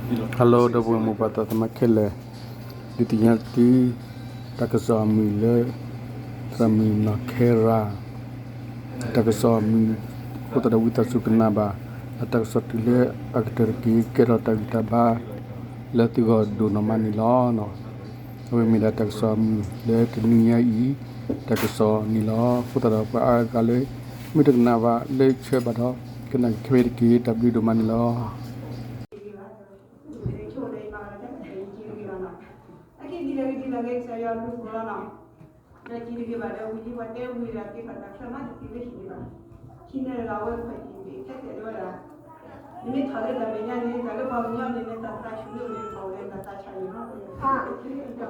Hello ဒီပုၢ်ဝဲၢ်မိၢ်ပၢ်သးသမါခဲလၢာ်, ဒုးသ့ၣ်ညါသု တၢ်ကစီၣ်အမုၢ်လၢ သရၣ်မုၣ်နီၢ်ခဲရၤ တၢ်ကစီၣ်အမုၢ် အဃိသတးဒီးဝံသးစူၤကနၣ်ဘၣ် အတၢ်ကစီၣ်တုၤလၢအကတၢၢ်တက့ၢ်, ကဲထီၣ်တၢ်ဂံၢ်တၢ်ဘါ လၢသုဂီၢ်ဒိၣ်နီၢ်မးန့ၣ်လီၤ. အဝဲမ့ၢ်ဒၣ်တၢ်ကစီၣ်အမုၢ်လၢတနံၤညါအံၤ တၢ်ကစီၣ်န့ၣ်လီၤ. အဃိသတးဒီးပှၤအါဂၤလၢ မ့ၢ်တကနၣ်ဘၣ်လၢဆၢဘၣ်ဒီး ကနၣ်က့ၤခဲအံၤတက့ၢ်. တၢ်ဘျုးဒိၣ်မးန့ၣ်လီၤ. အက့ၢ်ဒ်လဲၣ်ဂ့ၤဒ်လဲၣ်ဂ့ၤ ကစၢ်ယွၤအဘျုးအဖှိၣ်လီၤနီၤ. ဒီးက့ၤတဂ့ၤဘၣ်ဒီး ဝံၤလံပှၤတဲဝံၤဒီး က့ၤထီၣ်တၢ်ချၢမးတသ့လၢဟံၣ်ဒံးဘၣ်. ဟံးန့ၢ်ဒီးအဝဲခွဲးတံၢ်ဘ့ၣ်ခဲတဲဝဲဒၣ်, နမ့ၢ်ထီၣ်လၢတၢ်မဲာ်ညါန့ၣ် တၢ်လၢပှၤကညီန့ၣ် နတၢ်သးဆူၣ်န့ၣ် နကဘၣ်အိၣ်လၢနတၢ်သးဆါန့ၣ်လီၤ.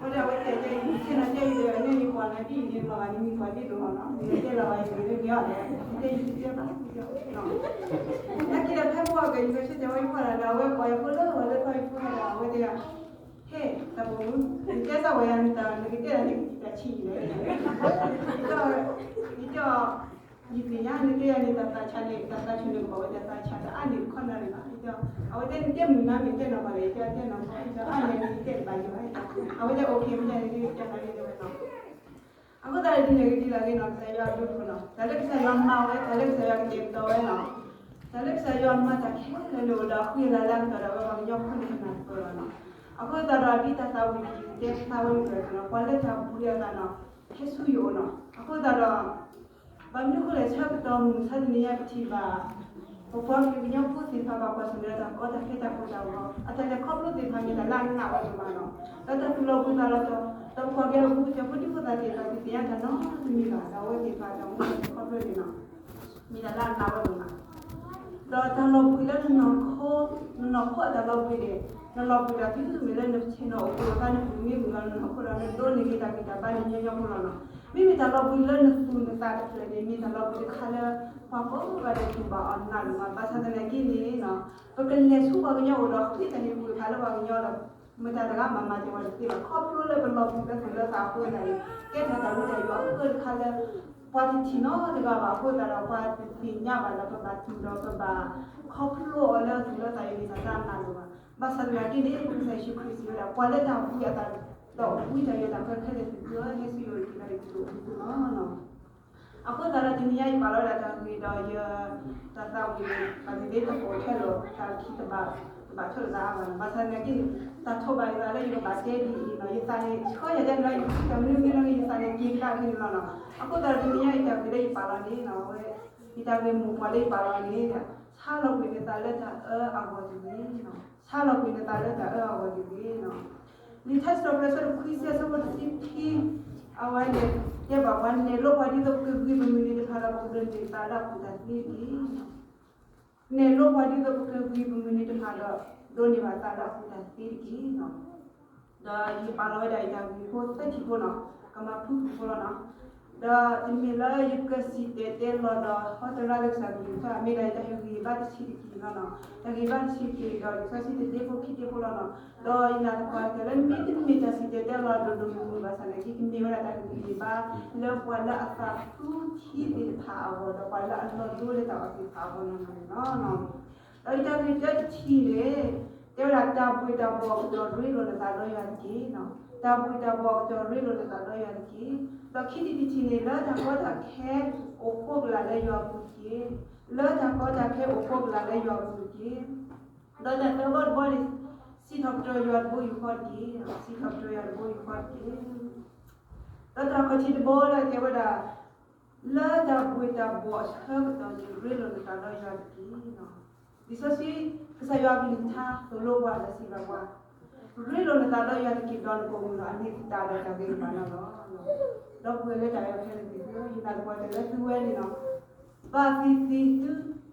ဝဲဒၣ်ဝဲတဲတဲ ယဆ့ၣ်နီၤတဲအံၤဒီး အန့ၣ်မ့ၢ်ပှၤလၢဒ်အံၤန့ၣ် လီၤဂာ်န့ၣ်မ့ၢ်ပှၤဒ်သိးလီၤနီၤ နတဲလီၤဂာ်ယၤန့ၣ်လၢယၤလဲၣ် နတဲယၤတတဲဘၣ် နက့ၤဒီးဖဲပှၤကညီ ယဆၢတဲာ်ဝဲယဖီလာ်ဒီး အဝဲကိးယဖိလၢ အဝဲလၢထီၣ်ယဖိလာ်ဒီး အဝဲတဲယၤ, ဟဲ တၢ်ပိာ်မုၣ် နတဲစၢ်ဝဲယၤ နတၢ် နကတဲဒၣ်န့ၣ် ကတၢ်ဆံးယံၤလဲၣ်, ယတဲ ယတဲ ယသ့ၣ်ညါ နတဲယၤန့ၣ် တၢ်သးဆါန့ၣ် တၢ်သးဆူၣ်န့ၣ် ကဘၣ်ဝဲတၢ်သးဆါ တအါန့ၣ်တခီနၤန့ၣ်ဘၣ် ယတဲ, အဝဲတဲ နတဲမုာ်နၤမ့ၢ်တဲနီၤဖးလဲၣ် ယတဲ တဲနီၤဖး ယတဲ အါန့ၣ် နတဲတဘၣ်ယၤဘၣ် အဝဲတဲ အိၣ်ခ့ မ့ၢ်တဲန့ၣ် တဲနၤန့ၣ် တဲဝဲနီၤ အဃိသတးဒီး ဒ်လဲၣ်ဂ့ၤဒ်လဲၣ်ဂ့ၤနီၤ ကစၢ်ယွၤအဘျုးအဖှိၣ်နီၤ တၢ်လၢကစၢ်ယွၤမၤဝဲ တၢ်လၢကစၢ်ယွၤကတဲာ်ကတီၤဝဲနီၤ, တၢ်လၢကစၢ်ယွၤမၤတၢ်ခဲလၢာ်န့ၣ်အိၣ်ဒီးအဃံအလၤလၢအကတီၢ်ဒီး အဝဲပှၤကညီဖိန့ၣ်ဟဲနၢ်ပၢၢ်လီၤနီၤ, အဃိသတးဒီး ဒ်တၢ်သးဝံၣ်တယုၢ်တဲဖျါဝဲန့ၣ်ဒီး ပှၤလၢတၢ်ဘှံးအသးနီၤ ဟဲဆူယအိၣ်နီၤ, အဃိသတးဒီး ဘၣ်မနုၤအဃိလဲၣ် ဆၢကတီၢ်မုၢ်မဆါတနံၤညါပထံၣ်ဘၣ် ပပှၤကညီဖိသ့ၣ်တဖၣ်ဘၣ်ကွၢ်ဆၢၣ်မဲာ်ဒီးတၢ်ကီတၢ်ခဲတၢ်ကိၢ်တၢ်ဂီၤ အတၢ်လဲၤခီဖျိသ့ၣ်တဖၣ်မ့ၢ်တၢ်လၢအနာ်ဝဲဒိၣ်မးနီၤ, ဒီးတၢ်သူၣ်လီၤဘှံးသးလီၤတီၤ ဒီးပကွၢ်က့ၤအပူၤ တၢ်ဖိဒံဖိသၣ်သ့ၣ်တဖၣ်သ့ၣ်ညါတၢ်နီတမံၤဘၣ် ဒီးအဝဲသ့ၣ်တဖၣ်တၢ်အိၣ်မူတၢ်လဲၤခီဖျိန့ၣ်နီၤ မ့ၢ်တၢ်လၢအနာ်ဝဲဒိၣ်မး ဒီးတၢ်လီၤဘှံးလၢနနီၢ်ခိ နနီၢ်ခိအတၢ်လီၤဘှံးန့ၣ် နလီၤဘှံးတၢ်တုၤမ့ၢ်လၢနဆ့ၣ်နီၤအိၣ်ဖှိၣ်အသး နသူၣ်မ့ၢ်မုာ်လီၤနနီၢ်ခိဒီး နဒိးန့ၢ်က့ၤတၢ်ဂံၢ်တၢ်ဘါန့ၣ်ညီညီဖိလီၤနီၤ, မ့မ့ၢ်တၢ်လီၤဘှံးလၢနသူၣ်နသးတဖျၢၣ်န့ၣ် မ့ၢ်တၢ်လီၤဘှံးတခါလၢ ပှၤကိးဂၤဒဲးတူၢ်ဘၣ်အီၤနာ်ဒိၣ်မး ဘၣ်ဆၣ်သနာ်က့န့ၣ် ပကလဲၤဆူပှၤကညီအိၣ်ဒီးဃ့တၢ်ဟ့ၣ်ကူၣ်တဖၣ်လၢပှၤကညီဒီး မတၤတဂၤမၤမၤတ့ၢ်ဝဲတသ့ဘၣ် ခီဖျိလၢပလီၤဘှံးလၢသူၣ်လၢသးအဃိသတးန့ၣ် ကဲထီၣ်တၢ်ဝံတၢ်ယိးအဃိတခါလၢ ပှၤတထံၣ်နီတဂၤဘၣ်အဃိသတးဒီး ပှၤတသ့ၣ်ညါဘၣ်ဒီး ပဘၣ်တူၢ်ဒီးပဘၣ်ခီဖျိအီၤလၢသူၣ်လၢသးအံၤန့ၣ် တၢ်တနာ်လၢၤဘၣ်. ဘၣ်ဆၣ်သနာ်က့န့ၣ် ပကစၢ်ယ့ၣ်ၡူးခရံာ်စံးဝဲဒၣ် ပှၤလၢတၢ်ဘှံးအသးဒီးဝံတၢ်ယိးတၢ်ခဲခဲလၢာ်သ့ၣ်သုဧၢ ဟဲဆူယအိၣ်တက့ၢ်ဒီးယကဒိးဘှံးသုလီၤ. အဃိသတးဒီးတနံၤညါယပာ်လီၤဝဲဒၣ်တၢ်ဂ့ၢ်ဒီးယ တၢ်သးဝံၣ်န့ၣ် ဘၣ်သ့ၣ်သ့ၣ်တအိၣ်ထဲလီၤ တၢ်ခံတဘၣ် တဘၣ်ထိၣ်လၢၤသးအါဘၣ်နီၤ ဘၣ်ဆၣ်သနာ်က့န့ၣ် တၢ်ထိးဘၣ်ယသးလၢယကဘၣ်တဲဒ်အံၤနီၤ ယသးန့ၣ် ဆှၢယၤတဲန့ၣ်လီၤ ယတၢ်မနုၤမနုၤလၢယသးန့ၣ်က့ၤကဒါက့ၤန့ၣ်လီၤနီၤ အဃိသတးဒီးတနံၤညါယတၢ်ဂ့ၢ်လၢယပာ်လီၤန့ၣ်နီၤ အဝဲ ယတၢ်ဂ့ၢ်မိၢ်ပှၢ်လၢယပာ်လီၤန့ၣ် ဆါလီၤကွံာ်နသးလၢတၢ်အၢအဂီၢ်တဂ့ၤနီၤ ဆါလီၤကွံာ်နသးလၢတၢ်အၢအဂီၢ်တဂ့ၤနီၤ လံာ်ထါစံးထီၣ်ပတြၢၤ အဆၢဒိၣ်ခွံဆံ အဆၢဖိတဆံခံ အဝဲန့ၣ် တဲဘၣ်ပှၤ နဲၣ်လိပှၤဒ်သိးပကဂံၢ်ပမုၢ်နံၤတဖၣ်ဒီး ပကဒိးန့ၢ်သးလၢအပူၤတၢ်သ့တက့ၢ်. နဲၣ်လိပှၤဒ်သိးပကဂံၢ်ပမုၢ်နံၤတဖၣ်ဒီး ဒိးန့ၢ်ဘၣ်သးလၢအပူၤတၢ်သ့တက့ၢ်. ဒီးယပာ်လီၤဝဲဒၣ်ယတၢ်ဂ့ၢ်ဖိသၢထံၣ်ဖိနီၤ, ကမၤဖုၣ်ဖုၣ်ဖိလီၤနီၤ. ဒီးတမ့ၢ်လၢယကစံၣ်တဲၤတဲလီၤဒီး ဟီတရါလၢကစၢ်ကလုၢ်ကထါ မ့ၢ်ဒၣ်ယတၢ်ဂ့ၢ်ဘၣ်တဆံးတက့ၢ်လီၤနီၤ. တၢ်ဂ့ၢ်ဘၣ်တဆံးတက့ၢ်ဒီး လံာ်စီဆှံတဒ့ဖိခံဒ့ဖိလီၤနီၤ. ဒီးယနာ်သပှၢ်ကတၢၢ်လၢမ့တမ့ၢ်တၢ်စံၣ်တဲၤတဲလီၤဒိၣ်ဒိၣ်မုၢ်မုၢ်ဘၣ်ဆၣ်သနာ်က့ ကမ့ၢ်ဝဲဒၣ်တၢ်ဂ့ၢ်ဘၣ်လၢပှၤလၢအသးသူထံသ့ၣ်တဖၣ်အဂီၢ် ဒီးပှၤလၢအလီၤဒိလၢတၢ်အီၣ်သ့ၣ်တဖၣ်အဂီၢ်နီၢ်နီၢ်န့ၣ်လီၤ. ဒီးယတၢ်ဂ့ၢ်တၢတထံၣ်န့ၣ် တဲဝဲဒၣ် တၢ်ဘှံးတၢ်ဘှီၣ်အကတီၢ်ရ့လိာ်နသးဒီးယွၤတက့ၢ်နီၤ. တၢ်ဘှံးတၢ်ဘှီၣ်အကတီၢ်ရ့လိာ်နသးဒီးယွၤတက့ၢ်. ဒီးခံထံၣ်တထံၣ်န့ၣ် လၢတၢ်ကီတၢ်ခဲအိၣ်ဖှိၣ်ကလာ်လၢယွၤအပူၤတက့ၢ်. လၢတၢ်ကီတၢ်ခဲအိၣ်ဖှိၣ်ကလာ်လၢယွၤအပူၤတက့ၢ်. ဒီးတၢ်သၢဘီတဘီန့ၣ် စံးထီၣ်ပတြၢၤယွၤတဘိယူၢ်ဃီတက့ၢ်. စံးထီၣ်ပတြၢၤယွၤတဘိယူၢ်ဃီတက့ၢ်. ဒီးတၢ်ခီၣ်ထံးတဘီလၢတဲဝဲဒၣ် လၢတၢ်ဘှံးတၢ်ဘှီၣ်အဆၢကတီၢ်န့ၣ် ရ့လိာ်နသးဒီးယွၤတက့ၢ်. လံာ်စီဆှံ ကစၢ်ယွၤအကလုၢ်ကထါသိၣ်လိပှၤဒီးစံးဘၣ်ပှၤ, ရ့လိာ်နသးဒီးယွၤတက့ၢ်ဒီးနကအိၣ်မုာ်ဒီးအန့ၢ်သတးဒီးတၢ်ဂ့ၤကဘၣ်နီၢ်လီၤ. ဒီပုၢ်ဝဲၢ်လၢတၢ်အဲၣ်ခဲလၢာ်သ့ၣ်ဧၢ, ယနာ်သပှၢ်ကတၢၢ်လၢသုဝဲန့ၣ်လီၤ. ဘၣ်သ့ၣ်သ့ၣ်သု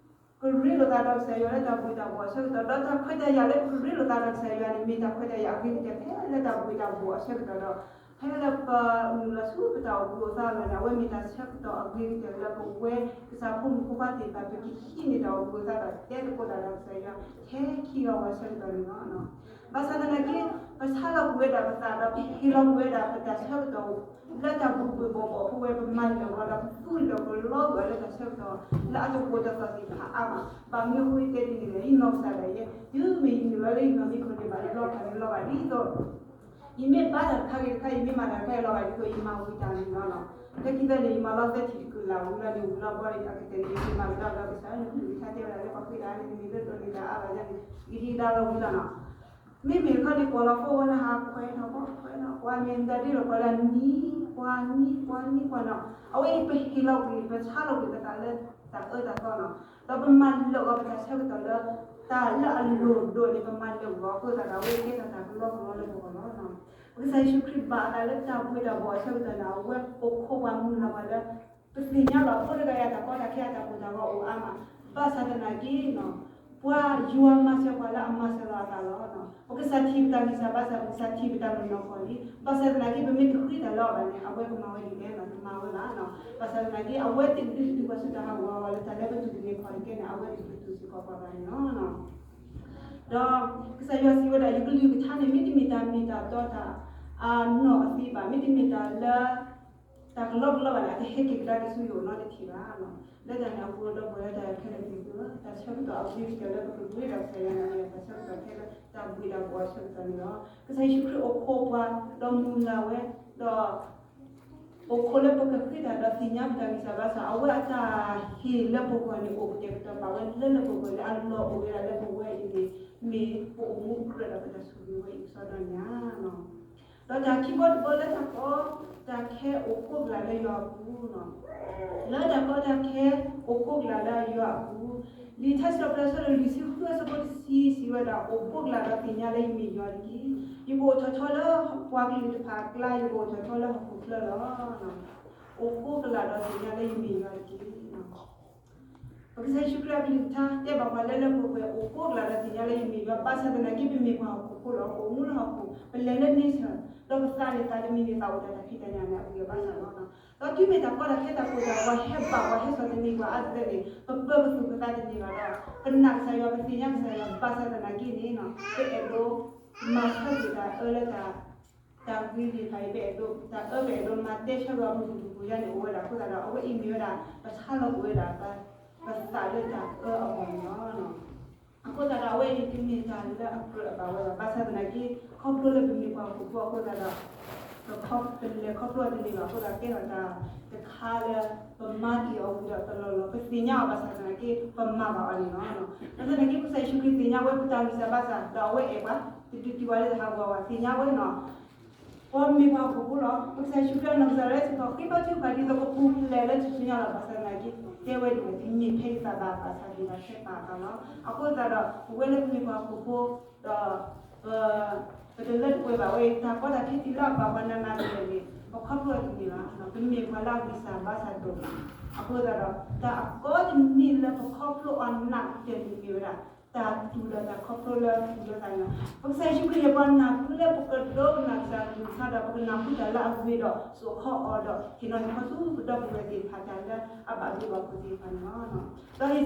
ကရ့လိာ်သးဒီးကစၢ်ယွၤလၢတၢ်ဘှံးတၢ်ဘှီၣ်အဆၢကတီၢ်, ဒီးတၢ်ခွဲးတၢ်ယာ်လၢပကရ့လိာ်သးဒီးကစၢ်ယွၤန့ၣ် မ့ၢ်တၢ်ခွဲးတၢ်ယာ်အဂ့ၤကတၢၢ်ဖဲလၢတၢ်ဘှံးတၢ်ဘှီၣ်အဆၢကတီၢ်ဒီး ဖဲလၢပမုၢ်လီၤဆူပတၢ်အိၣ်ဘူးအိၣ်သးအလီၢ်န့ၣ် အဝဲမ့ၢ်တၢ်ဆၢကတီၢ်အဂ့ၤကတၢၢ်လၢပဝဲကစၢ်ဖိမုၣ်ဖိခွါသ့ၣ်တဖၣ် ပကဟံးန့ၢ်တၢ်အိၣ်ဘူးအိၣ်သးဒီးတဲသကိးတၢ်ဒီးကစၢ်ယွၤ ထဲခံဂၤဝဲအဆၢကတီၢ်န့ၣ်လီၤ. ဘၣ်ဆၣ်သနာ်က့ ပဆါလီၤကွံာ်ဝဲဒၣ်ပသးဒီး ပဟ့ၣ်လီၤကွံာ်ဝဲဒၣ်ပတၢ်ဆၢကတီၢ် လၢတၢ်ဘှ့ၣ်ဘှ့ၣ်ဘှီၣ်ဘှီၣ်အဃိဝဲ ပမၤလၢာ်ဝဲဒီး ပသူၣ်လၢာ်ပလီကွံာ်အီၤလၢတၢ်ဆၢကတီၢ် လၢအတအိၣ်တသီၣ်သ့ၣ်တဖၣ်အါမး. ဘၣ်မနုၤအဃိယတဲဒ်န့ၣ်လဲၣ်, ယနီၢ်ကစၢ်ဒၣ်ယဲ တုၤမ့ၢ်ယနုာ်လီၤလၢယနီၢ်မံခိၣ်န့ၣ် ဘၣ်လီၤဖးန့ၣ်လီၤဘၣ်ဒ်သိး ယမ့ၢ်ဘါတၢ်တခါဂ့ၤတခါ ယမ့ၢ်မၤတၢ်တခါဂ့ၤလီၤဘၣ်ဒ်သိး ယမၤဝံၤတၢ်န့ၣ်လီၤနီၤ. လၢခံသၢန့ၣ် ယမၤလီၤသၢထံၣ်တကုာ်လၢဝံၤလီၤန့ၣ် ဝံၤလီၤဘီန့ၣ် အကတၢၢ်န့ၣ် ယမၤကဒါက့ၤကစၢ်ယွၤန့ၣ် ကလုၢ်ကထါတဲဝဲဒၣ်လၢပှၤဃ့တၢ်န့ၣ် တမ့ၢ်လၢဒိးန့ၢ်တၢ်အါဘၣ်ယၤန့ၣ် ယကဟ့ၣ်ကဒါလီၤဝံၤလီၤနီၤ. မ့မ့ၢ်တခီန့ၣ် ကွၢ်လီၤဖိဝဲလၢဟးခွဲးထီၣ်ဘီ ခွဲးထီၣ် ကွၢ်မ့ၢ်တၢ်ဒ်လီၤ ကွၢ်လၢနံၤ ကွၢ်နံၤ ကွၢ်နံၤ ကွၢ်နီၤ. အဝဲအံၤပဟ့ၣ်လီၤကွံာ် ပဆါလီၤကွံာ်ပသးလၢတၢ်အၢတၢ်သီနီၤ. ဒီးပမၤလၢာ်အီၤပတၢ်ဆၢကတီၢ်လၢ တၢ်လၢအလိၣ်ဒိၣ်န့ၣ် ပမၤလၢာ်အီၤအဃိသတးဒီး အဝဲကဲထီၣ်တၢ်ကလီကလီလၢပဂီၢ်လီၤ. ပကစၢ်ယ့ၣ်ၡူးခရံာ်ဘၣ်အသးလၢတၢ်ဘှ့ၣ်တၢ်ဘှီၣ်အဆၢကတီၢ်န့ၣ် အဝဲအိၣ်ခိးပှၤမုၢ်လၢ်ပှၤလၢ ပသ့ၣ်ညါလီၤ ဖိတဂၤအံၤအတၢ်ကီတၢ်ခဲအတၢ်ကိၢ်တၢ်ဂီၤအိၣ်အါမး, ဘၣ်ဆၣ်သနာ်က့နီၤ ပှၤယွၤမၤစၢၤပှၤလၢအမၤစၢၤလီၤအသးလီၤ. ပကစၢ်ထံၣ်ပတၢ်ဂံၢ်စၢ်ဘါစၢ် ပကစၢ်ထံၣ်ပတၢ်လီၢ်နီၢ်ကီၢ်လံ. ဘၣ်ဆၣ်သနာ်က့ ပမ့ၢ်တဃ့တၢ်လၢအီၤဘၣ်န့ၣ် အဝဲကမၤဝဲဒ်လဲၣ်နီၤ တမၤဝဲဘၣ်နီၤ. ဘၣ်ဆၣ်သနာ်က့ အဝဲတဒုးတုၤပှၤဆူတၢ်ဟးဂီၤအဂီၢ်လၢတၢ်လၢပတူၢ်တန့ၢ်ခီၣ်တကဲန့ၣ် အဝဲတဒုးတုၤစ့ၢ်ကီးပှၤဘၣ်န့ၣ်လီၤ. ဒီးကစၢ်ယွၤစံးဝဲဒၣ် ယကလုၢ်ကထါန့ၣ် မ့တမ့ၢ်တၢ်မ့ၢ်တၢ်တီတၢ်အနီၢ်အသံဘၣ်, မ့တမ့ၢ်တၢ်လၢ တၢ်ကလီကလီဘၣ်န့ၣ် အတဟဲက့ၤကဒါက့ၤဆူယအိၣ်နီတထံၣ်ဘၣ်. လၢတၢ်န့ၣ်အဃိ ဒီပုၢ်ဝဲၢ်ခဲလၢာ်သ့ၣ်ဧၢ, တၢ်ဆၢကတီၢ်အဂ့ၤကတၢၢ်လၢပကဂ့ၤဒီးကစၢ်ယွၤန့ၣ် တၢ်ဆၢကတီၢ်ခဲလၢာ်တၢ်ဘှ့ၣ်တၢ်ဘှီၣ်အဆၢကတီၢ်န့ၣ်လီၤ. ကစၢ်ယ့ၣ်ၡူးခရံာ်အိၣ်ခိးပှၤ ဒီးမုၢ်လၢ်ဝဲ, ဒီး အိၣ်ခိးလၢပကဃ့တၢ်ဒီးသ့ၣ်ညါပတၢ်ဂံၢ်စၢ်ဘါစၢ်, အဝဲအတၢ်ဟ့ၣ်လၢပဂီၢ်န့ၣ် အိၣ်ကတဲာ်ကတီၤဘၣ်ဝဲလၢလၢပဂီၢ်လၢအလီၢ်အိၣ်ဝဲဒၣ်လၢပဝဲအံၤန့ၣ် မ့ၢ်ပအိၣ်မူကြၢးဒီးပတၢ်ဆိၣ်ဂ့ၤဝဲအံၤကစီဒီန့ၣ်ဧါ. ဒီးတၢ်ခံဘီတဘီလၢတၢ်ကီ တၢ်ခဲအိၣ်ဃိကလာ်လၢယွၤအပူၤ, လၢတၢ်ကီတၢ်ခဲအိၣ်ဃိကလာ်လၢယွၤအပူၤ, လံာ်ထါစံးထီၣ်ပတြၢၤအဆၢဒိၣ်လွံၢ်ဆံဃုအဆၢဖိတဆံစံးဝဲဒၣ် အိၣ်ဃိကလာ်ဒီးသ့ၣ်ညါလၢယမ့ၢ်ယွၤတက့ၢ်. ယကအိၣ်ထီၣ်ထီလၢပှၤကလုာ်တဖၣ်အကျါ, ယကအိၣ်ထီၣ်ထီလၢဟီၣ်ခိၣ်ချၢလီၤ. အိၣ်ဃိကလာ်ဒီးသ့ၣ်ညါလၢယမ့ၢ်ယွၤတက့ၢ်. ပကစၢ်ယ့ၣ်ၡူးခရံာ်အကလုၢ်ကထါတဲဘၣ်ပှၤလၢလၢပှဲၤပှဲၤ အိၣ်ဃိကလာ်ဒီးသ့ၣ်ညါလၢယမ့ၢ်ယွၤ, ဘၣ်ဆၣ်သနာ်က့ ပမ့ၢ်ပှၤဟီၣ်ခိၣ်ဖိလီၤ. ပအိၣ်မူလၢဟီၣ်ခိၣ်, ပလဲၤလၢ nature, ဒီးပသးန့ၣ် သးတမံၤန့ၣ် သးအိၣ်တၢ်တၢ်ဖံးတၢ်ညၣ်န့ၣ် အဂံၢ်အဘါစၢ်လီၤ. ဒီးတုၤမ့ၢ်တၢ်ကီတၢ်ခဲတၢ်ကိၢ်တၢ်ဂီၤဟဲဘၣ်ပှၤ ဟဲစိာ်သန့ၤပှၤအါတလၢန့ၣ် ပပၢပသူၣ်ပသးတန့ၢ်ဘၣ်ဒီး ပနာ်ကစၢ်ယွၤ ပသ့ၣ်ညါကစၢ်ယွၤ ဘၣ်ဆၣ်သနာ်က့န့ၣ် ပအဲၣ်ဒိး မၤဆၢက့ၤတၢ်အၢလၢတၢ် တၢ်ဂ့ၤသ့ၣ်တဖၣ်အံၤ ပအဲၣ်ဒိး တၢ်အၢပအဲၣ်ဒိးမၤတဲဆၢက့ၤအီၤ ပပူၤပူၤယါန့ၣ် အိၣ်ဝဲဒၣ်အဃိသတးဒီး အဝဲအံၤမ့ၢ်ဝဲဒၣ် ပဆါလီၤကွံာ်ဝဲဒၣ် ပသးလၢတၢ်အၢအဂီၢ်န့ၣ်လီၤ. အဃိသတးဒီး အဝဲအံၤတမ့ၢ်တၢ်လၢအကြၢးအဘၣ်ဝဲဘၣ်. ဘၣ်ဆၣ်သနာ်က့ ခီဖျိလၢပမ့ၢ်ပှၤဟီၣ်ခိၣ်ဖိအဃိသတးဒီး ပလဲၤခီဖျိအီၤတန့ၢ်ဘၣ်အဃိသတးဒီး ကဲထီၣ်တၢ်တခါလၢ ပမၤက့ၤအီၤဝံၤဒီးတလီၢ်လီၢ် ပသ့ၣ်ညါအီၤဘၣ်ဆၣ်သနာ်က့ ပမၤဘၣ်အီၤန့ၣ်လီၤ. ဘၣ်ဆၣ်သနာ်က့ ကစၢ်ယ့ၣ်ၡူးခရံာ်သ့ၣ်ညါဝဲပတၢ်ဂံၢ်စၢ်ဘါစၢ် ဒီးအဝဲအဲၣ်ပှၤ တဒုးတုၤပှၤလၢတၢ်ဟးဂီၤဘၣ် သ့ၣ်ညါဝဲနီၤ ပမ့ၢ်ပှၤဟီၣ်ခိၣ်ဖိလီၤ. ပကစၢ်ယ့ၣ်ၡူးခရံာ်အနီၢ်ကစၢ်ဒၣ်ဝဲစ့ၢ်ကီး ဃ့ဘါထုကဖၣ်ဒ်သိးကပူၤဖျဲးလၢထူၣ်စုညါလီၤ. ဘၣ်ဆၣ်သနာ်က့ တဲဝဲဒ်လဲၣ် တမ့ၢ်ဖဲယသးဘၣ် ဘၣ်ဆၣ်ဒ်ဘၣ်ဖဲပၢ်အသးလီၤ. အဃိသတးဒီး ပဝဲလၢပမ့ၢ်ပှၤဟီၣ်ခိၣ်ဖိ ဒီး ပ ပတလၢတပှဲၤဘၣ်ဝဲအံၤ တၢ်ကီတၢ်ခဲတုၤလၢအဘၣ်ပှၤနးနးကလဲာ်န့ၣ် ပခီဖျိအီၤတန့ၢ်ဘၣ်. ပမ့ၢ်ပှၤလၢအဂံၢ်စၢ်ဘါစၢ်ဒိၣ်မး အဃိသတးဒီး တၢ်အကီတမံၤလၢပခီဖျိအီၤနးကလဲာ်န့ၣ်မ့ၢ်ဝဲဒၣ် တၢ်တူၢ်ဒီးတၢ်ခီဖျိလၢပူၤလၢသးန့ၣ်လီၤ. ပကစၢ်ယ့ၣ်ၡူးခရံာ်ဟ့ၣ်ပှၤနၢ်ဟူလၢပကဒိကနၣ်ကစၢ်အကလုၢ်ကထါဒီး ပကနၢ်ဟူတၢ်လၢအဂ့ၤဒီး စိာ်ခီအီၤဒီး ဟ့ၣ်နီၤဟ့ၣ်ခီဆူပဒီပုၢ်ဝဲၢ်သ့ၣ်တဖၣ်တၢ်လၢအဘၣ်ဘျုးဘၣ်ဖှိၣ်သ့ၣ်တဖၣ်န့ၣ်လီၤ. ဒီးဟ့ၣ်စ့ၢ်ကီးပှၤထးခိၣ်လၢပကစံးကတိၤအက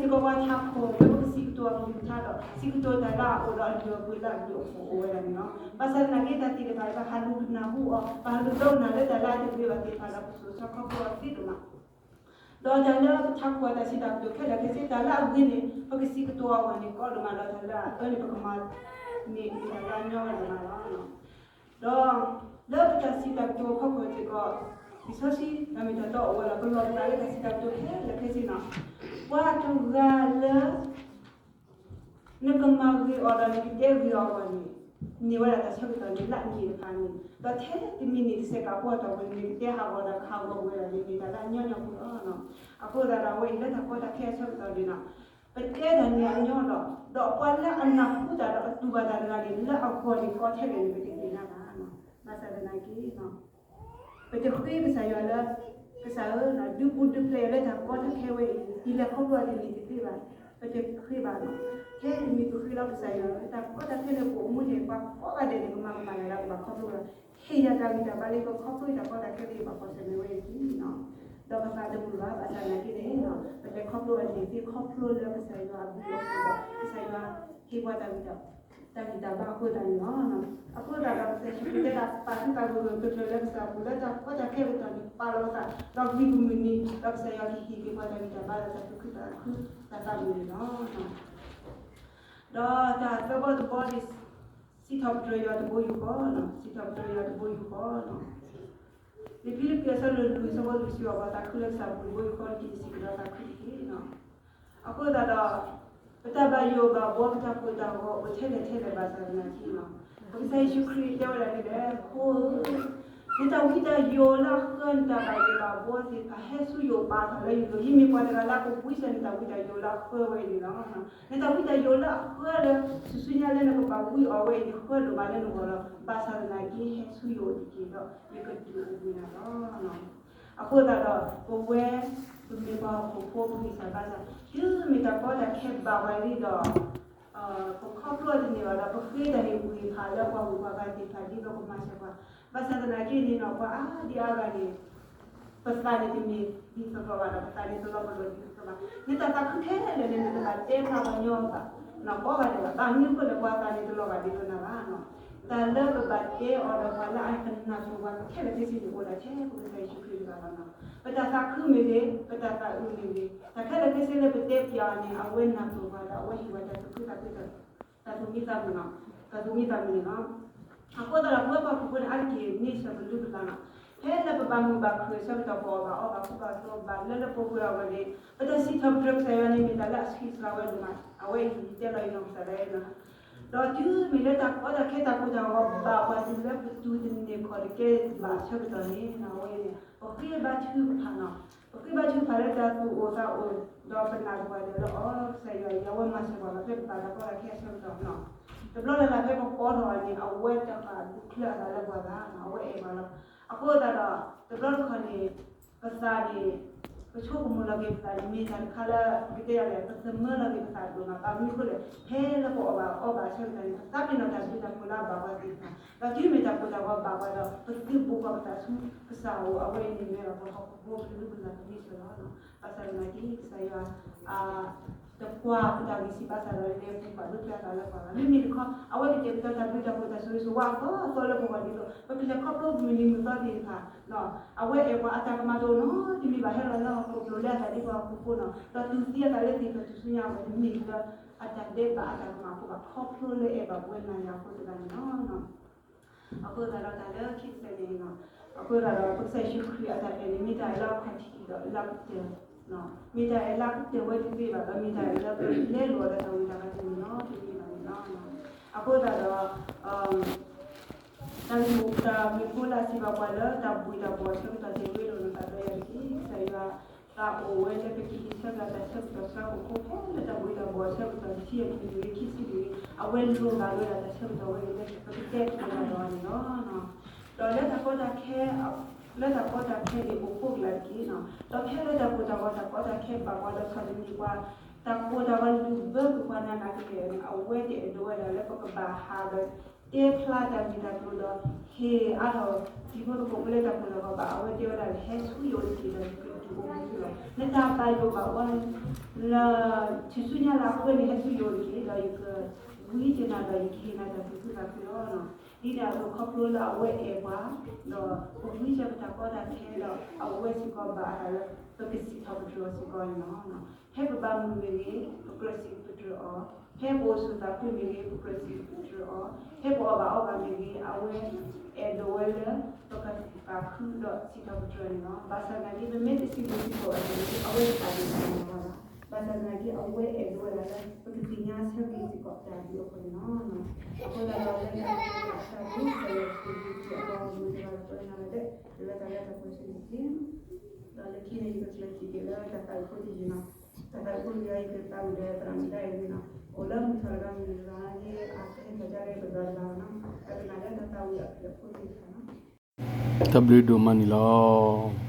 လုၢ်ကထါဒီး စံးကတိၤတၢ်လၢအအိၣ်ဒီးအလုၢ်အပှ့ၤလၢအဘျုးအဖှိၣ်အိၣ်ဝဲဒၣ်န့ၣ်လီၤ. ဘၣ်ဆၣ်သနာ်က့တၢ်သ့ၣ်တဖၣ်အံၤ ပဟးလူၤကနၢ်ဟူအီၤ ပဟးလူၤဒိကနၣ်လၢတၢ်လၢအတဂ့ၤဘၣ်သ့ၣ်တဖၣ်ဒီး ပစိာ်ဆှၢခီဖျိအီၤသ့ဒိၣ်မး ဒီးတၢ်လၢပထးခိၣ်အတၢ်စံးတၢ်ကတိၤခဲလၢာ်ခဲဆ့ တၢ်လၢအဂ့ၤန့ၣ် ပကစံးကတိၤအဂီၢ်န့ၣ် ကီဒိၣ်မးဒီးတၢ်လၢအအၢန့ၣ် ပကမၤန့ၢ်တၢ်လၢအညီဝဲဒၣ်မးလီၤ. ဒီးလၢပတၢ်စံးတၢ်ကတိၤအဖီခိၣ်စ့ၢ်ကီး လံာ်စီဆှံတၢ်မ့ၢ်တၢ်တီအိၣ်ဝဲဒီး ပလီၢ်ပသးလၢတၢ်စံးတၢ်ကတိၤခဲလၢာ်ခဲဆ့နီၤ ပှၤတဂၤလၢ နကမၤဂ့ၤအီၤဒီးနကတဲဂ့ၤအီၤအဂီၢ်န့ၣ် န့ၢ်ဝဲဒၣ်တၢ်ဆၢကတီၢ်န့ၣ် လၢအနံၣ်တဖၣ်န့ၣ် ဒီးထဲတမံၤန့ၣ်တစဲးကးဖိအတီၢ်ပူၤန့ၣ် နကတဲဟးဂီၤဒီးကဟးဂီၤဝဲဒၣ်န့ၣ် မ့ၢ်တၢ်လၢအညီညီဖိလီၤ. အဃိသတးဒီး အဝဲအံၤလၢတၢ်ကီတၢ်ခဲအဆၢကတီၢ်န့ၣ်နီၤ ပတဲတၢ်န့ၣ်အညီဒီး ဒီးပှၤလၢအနၢ်ဟူတၢ်ဒီးအတူၢ်ဘၣ်တၢ်တဂၤန့ၣ် လၢအဂီၢ်န့ၣ်ကီထဲလဲၣ်န့ၣ် ပတသ့ၣ်ညါဘၣ်. ဘၣ်ဆၣ်သနာ်က့ ပတဃ့ကစၢ်ယွၤလၢ ကစၢ်ဧၢ, ဒုးပူၤဒုးဖျဲးလၢတၢ်ကီတၢ်ခဲဝဲအံၤ ယလဲၤခီဖျိအီၤတန့ၢ်တသ့ဘၣ်, ပတဃ့ဘၣ်. ထဲတမံၤပဃ့လီၤကစၢ်ယွၤလၢ တၢ်ကီတၢ်ခဲလၢပအိၣ်မူန့ၣ် ပှၤကိးဂၤဒဲးန့ၣ် ကမၤကမၣ်တၢ်လၢကဘၣ်ခီဖျိလီၤ. ဟ့ၣ်ယၤတၢ်ဂံၢ်တၢ်ဘါလၢယကခီဖျိတၢ်ကီတၢ်ခဲလၢယဘၣ် ကီၢ်စဲၣ်မ့ၢ်ဝဲအံၤန့ၣ်, ဒီးပသးတမုာ်ဘၣ် ဘၣ်ဆၣ်သနာ်က့န့ၣ် ပလဲၤခီဖျိအန့ၢ်သ့ ခီဖျိလၢကစၢ်ယွၤအဘျုးအဖှိၣ်ဒီး ကစၢ်ယွၤဟ့ၣ်ပှၤတၢ်ဂံၢ်တၢ် တၢ်ဂံၢ်တၢ်ဘါအဃိသတးန့ၣ်လီၤ. အဃိသတးဒီး ကစၢ်ယ့ၣ်ၡူးခရံာ်တဲဒၣ် ပာ်သုသးဂီၤဂီၤကျၢၤကျၢၤလၢကစၢ်အပူၤ လၢတၢ်ကီတၢ်ခဲအကတီၢ်န့ၣ် ပာ်လီၤသး ဒီးဂံၢ်ကမုၢ်နံၤ ဒီးကစၢ်ယွၤကဟ့ၣ်က့ၤပှၤတၢ်ဂံၢ်တၢ်ဘါဒီးတၢ်သူၣ်ခုသးခု တၢ်သးမုာ်န့ၣ်လီၤ. ဒီးတၢ်သၢဘီတဘီန့ၣ် စံးထီၣ်ပတြၢၤယွၤတဘိယူၢ်ဃီ, စံးထီၣ်ပတြၢၤယွၤတဘိယူၢ်ဃီ. လံာ်ဖံလံးပံးအဆၢဒိၣ်လွံၢ် အဆၢဖိလွံၢ် စံးဘၣ်ပှၤ သးခုလၢကစၢ်အပူၤတဘိယူၢ်ဃီတက့ၢ်, စံးကဒီးသးခုတက့ၢ်. အဃိသတးဒီး ပတၢ်ဘၣ်ယိၣ်ဘၣ်ဘှီ ပတၢ်ကိၢ်တၢ်ဂီၤအိၣ်ထဲလဲၣ်ထဲလဲၣ်ဘၣ်ဆၣ်သနာ်က့ ပကစၢ်ယ့ၣ်ၡူးခရံာ်တဲဝဲဒၣ်ဒ်လဲၣ်, ဖိဧၢ, နတၢ်ဝံတၢ်ယိးလၢအဃၢ နတၢ်ဘၣ်ယိၣ်ဘၣ်ဘှီသ့ၣ်တဖၣ် ဟဲဆူယအိၣ်ပာ်ထီၣ်လၢယလိၤ, ယမ့ၢ်ပှၤတဂၤလၢအကဝံစၢၤနတၢ်ဝံတၢ်ယိးလၢအဃၢဝဲအံၤန့ၣ်လီၤ. နတၢ်ဝံတၢ်ယိးလၢအဃၢလၢ ဆူညါလၢနကဘၣ်ဝံအီၤဝဲအံၤန့ၣ် ဃၢဒိၣ်မးလၢနဂီၢ်လီၤ. ဘၣ်ဆၣ်သနာ်က့ ဟဲဆူယအိၣ်တက့ၢ်ဒီး ယကဒုးအိၣ်ဘှံးနၤလီၤ. အဃိသတးဒီး ပဝဲ ပမ့ၢ်ပှၤဟီၣ်ခိၣ်ဖိ ပဂံၢ်စၢ်ဘါစၢ် တုၤမ့ၢ်တၢ်ကီတၢ်ခဲဘၣ်ပှၤလံဒီး ပခီဖျိတန့ၢ်ဘၣ်ဒီး ပဃ့တၢ်ဟ့ၣ်ကူၣ်ဟ့ၣ်ဖးလၢပှၤဂုၤပှၤဂၤသ့ၣ်တဖၣ်ဒ်သိးကမၤစၢၤပှၤ, ဘၣ်ဆၣ်သနာ်က့န့ၣ်ဒီး ပှၤအါဒံအါဂၤန့ၣ် ပသးန့ၣ်တမ့ၢ်ဒ်သိးသိးဘၣ်ဒီး ပသးန့ၣ်တလီၤပလိာ်ဒ်သိးသိးဘၣ်. နတၢ်သးခုခဲလၢာ်န့ၣ် နတဘၣ်တဲဖျါပှၤညီဘၣ်, ကိးဂၤဒဲးဘၣ်. ဘၣ်မနုၤအဃိလဲၣ် ပှၤသးန့ၣ်တလီၤဘၣ်ဒ်သိးနၤဘၣ်. တၢ်လၢပဘၣ်တဲအီၤဒီးပှၤလၢအကနၢ်ပၢၢ်ပှၤ ခဲလၢာ်ခဲဆ့န့ၣ် အိၣ်ဒၣ်ထဲပကစၢ်ယ့ၣ်ၡူးခရံာ်တဂၤလီၤ. ပတၢ်သးခုမ့ၢ်ဂ့ၤ, ပတၢ်သးအုးမ့ၢ်ဂ့ၤ, တၢ်ခဲလၢာ်ခဲဆ့လၢပတဲပျးအီၤန့ၣ် အဝဲနၢ်ပၢၢ်ပှၤဒီး အဝဲဟ့ၣ်ပှၤတၢ်သူၣ်ခုသးခု တၢ်သူၣ်မံသးမုာ်န့ၣ်, တၢ်သူၣ်မံသးမုာ်န့ၣ်လီၤ. အဃိသတးဒီး ပဝဲပှၤဟီၣ်ခိၣ်ဖိန့ၣ် အါတက့ၢ်န့ၣ် ဆၢကလုၢ်ကသးန့ၣ်, ဖဲလၢပဘၣ်မုာ်ဘၣ်ခုၣ်အဆၢကတီၢ် ပအီၣ်ဘၣ်အီဘၣ် ကူဘၣ်သိးဘၣ် လၢလၢပှဲၤပှဲၤအဂီၢ်န့ၣ် ပတၢ်စံးထီၣ်ပတြၢၤကစၢ်ယွၤန့ၣ် မ့ၢ်တၢ်လၢအဆံးစှၤဝဲဒိၣ်မး. အဝဲအံၤ ယတဲလီၤယနီၢ်ကစၢ်ဒၣ်အံၤလီၤ. ဒီးတုၤမ့ၢ်လၢတၢ်ကီတၢ်ခဲတၢ်ကိၢ်တၢ်ဂီၤဘၣ်ပှၤတုၤလၢ ပတူၢ်တန့ၢ်ခီၣ်တကဲဘၣ်အဆၢကတီၢ်န့ၣ် အဝဲန့ၣ် ပဃ့ဘါထုကဖၣ်န့ၣ်, ပဃ့ဘါထုကဖၣ်လၢတၢ်သူၣ်အိၣ်သးအိၣ် ဒီးပနာ်ပှၤဒဲးလၢအီၤ ကစၢ်ယွၤအံၤ အဝဲမၤစၢၤပှၤလီၤ ဖဲပဘၣ်တၢ်ကီတၢ်ခဲအဆၢကတီၢ်န့ၣ်. တဘျီလၢ်လၢ်ဖဲပကိးထီၣ်အီၤန့ၣ် အဝဲတပာ်ဒူၣ်ချၢအသးလၢပှၤဘၣ်, အဝဲအဲၣ်ပှၤလီၤ. အဃိသတးဒီး တဘျီတခီၣ်န့ၣ် ပသးန့ၣ် ပဆိကမိၣ်လီၤက့ၤပသးန့ၣ် မ့ၢ်တၢ်တခါလၢ ပကတဲယၤလဲၣ် ပသမၢလီၤက့ၤပသးဒိၣ်မး. ဘၣ်မနုၤအဃိလဲၣ်, ဖဲလၢပအီၣ်ဘၣ်အီဘၣ်အဆၢကတီၢ်န့ၣ် ပသးပ့ၤနီၣ်တၢ်ဘျုးတၢ်ဖှိၣ်လၢအဘၣ်ပှၤသ့ၣ်တဖၣ်, ဒီးတုၤမ့ၢ်တၢ်ကိၢ်တၢ်ဂီၤဘၣ်ပှၤဒီး ပသုးဘူးကီၢ်ပသးဆူကစၢ်အအိၣ် အဝဲအံၤန့ၣ်မ့ၢ်ဒီးပဟီၣ်ခိၣ်ဖိကလုၢ်ကထါတမံၤစၢၤလီၤ. ဘၣ်ဆၣ်သနာ်က့ ကစၢ်ယွၤ တကွၢ်ပတၢ်ဂံၢ်စၢ်ဘါစၢ်ဒီး လဲၤပူၤပာ်ဒိၣ်ကျဲသးလၢပှၤဘၣ်. မ့မ့ၢ်တခီ အဝဲကတဲာ်ကတီၤတၢ်ဘျုးတၢ်ဖှိၣ်တၢ်ဆိၣ်ဂ့ၤဆိၣ်ဝါအသီအသီလၢပဂီၢ်ဒ်သိး ပကလဲၤခီဖျိမုၢ်နံၤမုၢ်သီသ့ၣ်တဖၣ် အဝဲအဲၣ်ပှၤအတၢ်ကမၣ်တအိၣ်နီတမံၤဘၣ် ဟဲလီၤလၢဟီၣ်ခိၣ်ဖျိးလၢအသးဒ်ပှၤဟီၣ်ခိၣ်ဖိန့ၣ်, ဒီးတူၢ်သံအသးလၢသ့ၣ်ဖျၢၣ်ထူၣ်စုညါအဂီၢ် တမ့ၢ်လၢအတၢ်ဒဲးဘးအတၢ်ကမၣ်အဃိဘၣ် ခီဖျိလၢအဲၣ်ဘၣ်ပဝဲနၤယၤအဃိသတးန့ၣ်လီၤ. အဃိသတးဒီးတၢ်လၢခံကတၢၢ်န့ၣ်, အဃိသတးဒီး ပကစၢ်ယ့ၣ်ၡူးခရံာ်အတၢ်အဲၣ်န့ၣ် မ့ၢ်တၢ်အဲၣ်လၢအခီၣ်ထံးဒီးလၢအကတၢၢ်, မ့ၢ်တၢ်အဲၣ်လၢအကတၢၢ်ဝဲတသ့ဘၣ်ဒီး မ့ၢ်တၢ်အဲၣ်လၢပလဲလိာ်အီၤဒီးတၢ်ဝံတၢ်ဘါတမံၤနီတမံၤဘၣ်န့ၣ်လီၤ. အဃိသတးဒီး တၢ်ဂ့ၢ်မိၢ်ပှၢ်တၢ်မ့ၢ်ဖိလၢအစံးဘၣ်ပှၤလၢတၢ်ဘှံးတၢ်ဘှီၣ်အဆၢကတီၢ်န့ၣ် ဝ့လိာ်နသးဒီးယၤတက့ၢ်. ကစၢ်ယွၤသးအိၣ်ဝဲလၢပကဟ့ၣ်ဆၢကတီၢ်တၢ်ဆၢကတီၢ်ဆၢကိၣ်ခိၣ်ဖဲလၢတၢ်ဘှံးတၢ်ဘှီၣ်အဆၢကတီၢ်တဆံယဲၢ်နံၣ်တဂ့ၤ ခံဆံတဂ့ၤ အဝဲလိၣ်ဘၣ်ဝဲဒၣ်တၢ်ဆၢကတီၢ်ဝဲအံၤလၢပကတဲသကိးတၢ်ဒီးအီၤန့ၣ်လီၤ. ဒီးလၢတၢ်ကီတၢ်ခဲ လၢတၢ်ကီတၢ်ခဲန့ၣ် အိၣ်ဃိကလာ်တက့ၢ်. ဒီးဖဲလၢတၢ်ကိၢ်တၢ်ဂီၤတၢ်ကီတၢ်ခဲဘၣ်ပှၤဒီးဆီၣ်တနံၤပှၤ တၢ်ကိၢ်တၢ်ဂီၤလုၢ်ဘၢကွံာ်ပှၤနးနးကလဲာ်န့ၣ် အဝဲတအဲၣ်ဒိးဝဲဒၣ်လၢပကဘၣ်ဟးဒီး တဲဖျါတၢ်ဂ့ၢ်တၢ်ကျိၤဒီး ဟ့ၣ်အါထီၣ်တံၤဖိသကိးဖိလၢတၢ်ကိၢ်တၢ်ဂီၤဘၣ် အဝဲတဲဝဲဒၣ်လၢ ဟဲဆူယအိၣ်တက့ၢ်ဒီး ယကဒုးအိၣ်ဘှံးသုလီၤ. နတၢ်ဘၣ်ယိၣ်ဘၣ်ဘှီ လၢထူၣ်စုညါလၢအဃၢန့ၣ် ဟဲဆူယအိၣ်တက့ၢ်ဒီး ယကဝံက့ၤနၤဒီး ယကဟ့ၣ်နၤတၢ်သူၣ်ခုသးခုလီၤ. ဒ်န့ၣ်အသိးခီဖျိလၢအဝဲအဲၣ်ပှၤ ဒီးပဝံက့ၤပတၢ်ကီတၢ်ခဲဒီး အဝဲစ့ၢ်ကီးဘၣ်အသးလၢ ပကစံးထီၣ်ပတြၢၤအီၤစ့ၢ်ကီးန့ၣ်လီၤ. ဖဲပဘၣ်မုာ်မ့ၢ်ဂ့ၤ ပကြၢးစံးပတြၢၤအီၤ, ဖဲပအိၣ်ဆူၣ်သးခုမ့ၢ်ဂ့ၤ ပကြၢးစံးပတြၢၤအီၤ, ဖဲပအီၣ်ဘၣ်အီဘၣ်မ့ၢ်ဂ့ၤ အဝဲအဲၣ်ဒိးဝဲလၢ ပကသးခုဒီးစံးထီၣ်ပတြၢၤန့ၣ်လီၤ. ဘၣ်ဆၣ်သနာ်က့ ပမ့ၢ်တစံးဘျုးစံးဖှိၣ်အီၤန့ၣ် အဝဲတသးဒ့ၣ်တၢ်န့ၣ်လီၤ. ဘၣ်ဆၣ်သနာ်က့ အဝဲအဲၣ်ဒိးဝဲဒၣ်လၢ ပကသ့ၣ်ညါဆၢဂ့ၤစ့ၢ်ကီးတၢ်အဘျုးအဖှိၣ်န့ၣ်လီၤ. အဃိသတးဒီး လၢတၢ်ကစီၣ်ပူၤ ကစၢ်ယွၤဆိၣ်ဂ့ၤက့ၤအပှၤဂီၢ်မုၢ်တဂၤဒီး ပဝဲနၤလၢ တၢ်လၢတၢ်လၢတၢ်ပှဲၤဆၢန့ၣ်တက့ၢ်. ဒီးလၢခံန့ၣ် ယကကျၢၢ်စံးက့ၤလၢတၢ်သးဝံၣ်ဖိတယုၢ်န့ၣ်, တၢ်သးဝံၣ်ဖိတယုၢ် ယကသးဝံၣ်ဒီးသရၣ်မုၣ်ဒၣ်အံၤန့ၣ်, အိၣ်လၢမုၢ်ထီၣ်တဂၤမုၢ်နုာ်တဂၤ ယအကဟဲထီၣ်ဒၣ်လၢပဒွးတဂၤန့ၣ်, ဒီးကနၣ်လၢတၢ်သးဝံၣ်အဖျၢၣ်ဖိသ့ၣ်တဖၣ်န့ၣ်, တၢ်ဘျုးဒိၣ်မးန့ၣ်လီၤ.